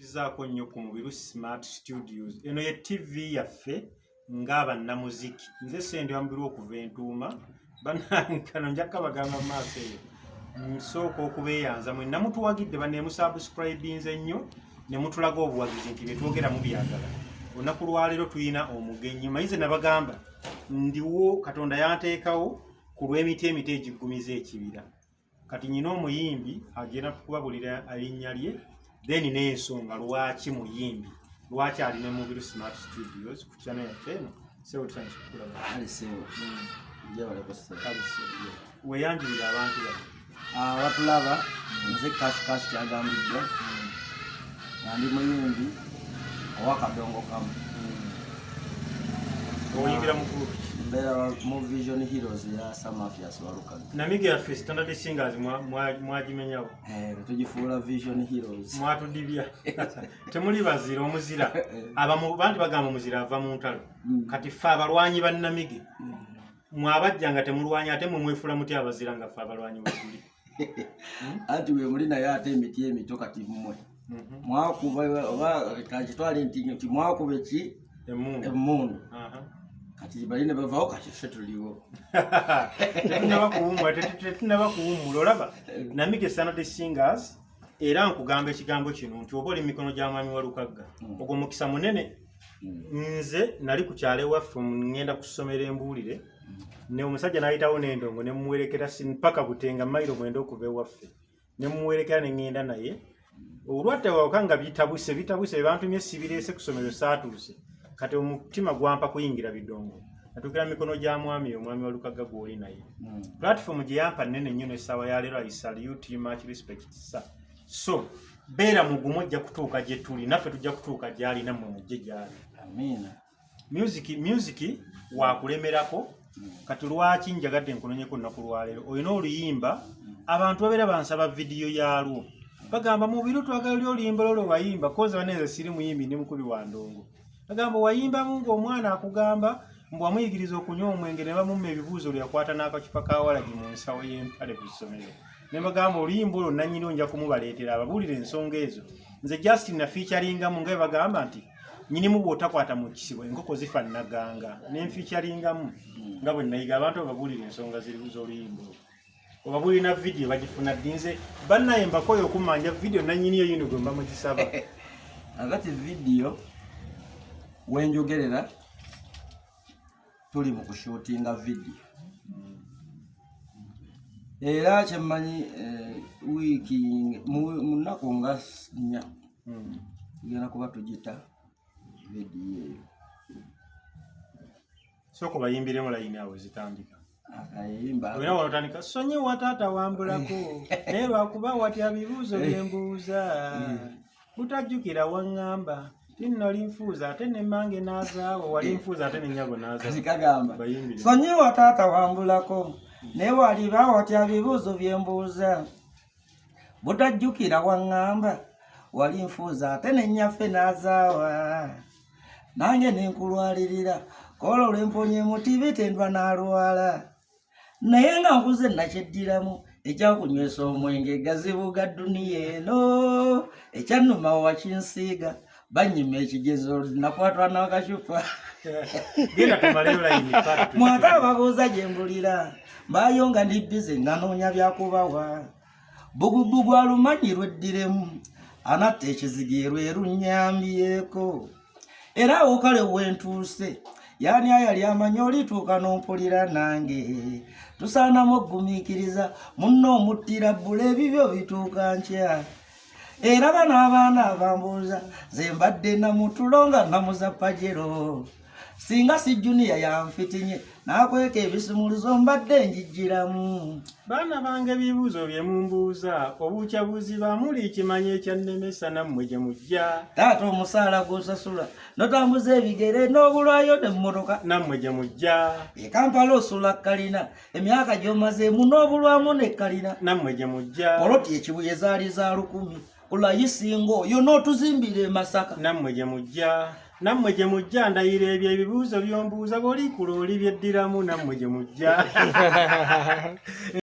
Nkwanirizaako nnyo ku Mubiru Smart Studios. Eno ye TV yaffe ng'abannamuziki. Nze Ssendi wa Mubiru okuva Entuuma. Bannange kano nja kukabagamba mu maaso eyo. Nsooka okubeeyanza mwenna mutuwagidde banne musubscribinze nnyo ne mutulaga obuwagizi nti bye twogera mubyagala. Olunaku lwaleero tulina omugenyi. Mayize nabagamba ndiwo Katonda yanteekawo ku lw'emiti emito egiggumiza ekibira. Kati nyina omuyimbi agenda kubabulira erinnya lye then n'ensonga lwaki muyimbi, lwaki ali ne Mubiru Smart Studios ku channel yaffe eno. Sebo tusanyusa okukulaba. Kale sebo. Njebaleko sebo. Kale sebo. Weeyanjulira abantu bano. Abatulaba nze Cash Cash kyagambiddwa nga ndi muyimbi owakadongo kamu. Oyimbira mu group ki? Mbeera mu Vision Heroes ya Samafias Walukaga. Namiga yaffe Standard Singers mwagimenyawo. Tugifuula Vision Heroes. Mwatudibya. Temuli bazira omuzira. Abamu bantu bagamba omuzira ava mu ntalo. Kati ffe abalwanyi ba Namige. Mwabajja nga temulwanyi ate mwe mwefuula mutya abazira nga ffe abalwanyi wetuli. Anti we muli naye ate emiti emito kati mmwe. Mwakuba oba kakitwale nti mwakuba eki? Emmundu. Kati bali ne bavawo kati ffe tuliwo. Tetunnaba kuwummula olaba Namige Standard Singers era nkugamba ekigambo kino nti oba oli mikono gya mwami Walukagga ogwo mukisa munene. Nze nali ku kyalo ewaffe ngenda ku ssomero embuulire ne omusajja n'ayitawo n'endongo ne mmuwerekera mpaka Butenga mayiro 9 okuva ewaffe ne mmuwerekera ne ŋŋenda naye. Olwadde wawuka nga bitabuse bitabuse bantumye sibireese ku ssomero saatuuse. Kati omutima gwampa kuyingira bidongo. Natuukira mu mikono gya mwami omwami Walukagga gw'oli naye. Platform gye yampa nnene nnyo n'essaawa ya leero. I salute you, much respect sir. So beera mugumu ojja kutuuka gye tuli naffe tujja kutuuka gy'ali nammwe mujje gy'ali. Amiina. Music wakulemerako. Kati lwaki njagadde nkunonyeko olunaku lwaleero olina oluyimba abantu babeera bansaba vidiyo yaalwo bagamba Mubiru twagala lyo oluyimba lwo lwe wayimba koza banenze siri muyimbi ndi mukubi wa ndongo bagamba wayimbamu ng'omwana akugamba mbu wamuyigiriza okunywa omwenge ne bamumma ebibuuzo lwe yakwata n'akacupa ka walagi mu nsawo y'empale ku ssomero ne bagamba oluyimba olwo nannyini nja kumubaleetera ababuulire ensonga ezo. Nze Justin na featuringamu nga bwe bagamba nti nyinimu bw'otakwata mu kisibo enkoko zifa nnaganga ne nfeaturingamu nga bwe nayiga abantu ababuulira ensonga z'oluyimba olwo obabuulira na vidiyo bagifuna ddi nze bannaye mbakoye okummanja vidiyo nannyini yo yino gwe mba mugisaba. Akati vidiyo wenjogerera tuli mu kushootinga vidiyo era kyemmanyi wiiki mu nnaku nga 4 tugenda kuba tugita vidiyo eyo. Sooka bayimbiremu layini awo zitandika. Akayimba. Olina wano otandika sonyiwa taata wambulako naye lwakuba watya bibuuzo byembuuza butajjukira waŋŋamba tinno linfuuza ate ne mmange n'azaawo wali nfuuza ate ne nnyabo n'azaawo. Kagamba Bayimbire. Sonyiwa taata wambulako naye waliba watya bibuuzo byembuuza butajjukira waŋŋamba wali nfuuza ate ne nnyaffe n'azaawa nange nenkulwalirira kola olwemponye mutibi tendwa n'alwala naye nga nkuze nakyeddiramu ekyakunywesa omwenge gazibu ga dduniya eno ekyannuma wakinsiiga bannyima ekigezo nakwatwa n'akacupa. Genda tumaleyo layini part. Mwate ababuuza gye mbulira mbaayo nga ndi bize nga noonya byakubawa bugubugu alumanyi lweddiremu anatta ekizigi erwe runnyambyeko era awo kale wentuuse yaani ayali amanyi olituuka n'ompulira nange tusaanamu okgumiikiriza munno omuttira bbula ebibyo bituuka nkya era bano abaana abambuuza ze mbadde namutulo nga namuza pajero singa si juniya yanfitinye n'akweka ebisumuluzo mbadde njijjiramu. Baana bange ebibuuzo bye mumbuuza obukya buziba muli kimanya ekyannemesa nammwe gye mujja. Taata omusaala gw'osasula notambuza ebigere n'obulwayo nemmotoka nammwe gye mujja. E Kampala osula kalina emyaka gy'omazeemu n'obulwamu ne kalina nammwe gye mujja. Poloti ekibuye zaali za 1000 kulayisinga oyo n'otuzimbira e Masaka nammwe gye mujja nammwe gye mujja ndayira ebyo ebibuuzo by'ombuuza bw'olikula oli byeddiramu nammwe gye mujja.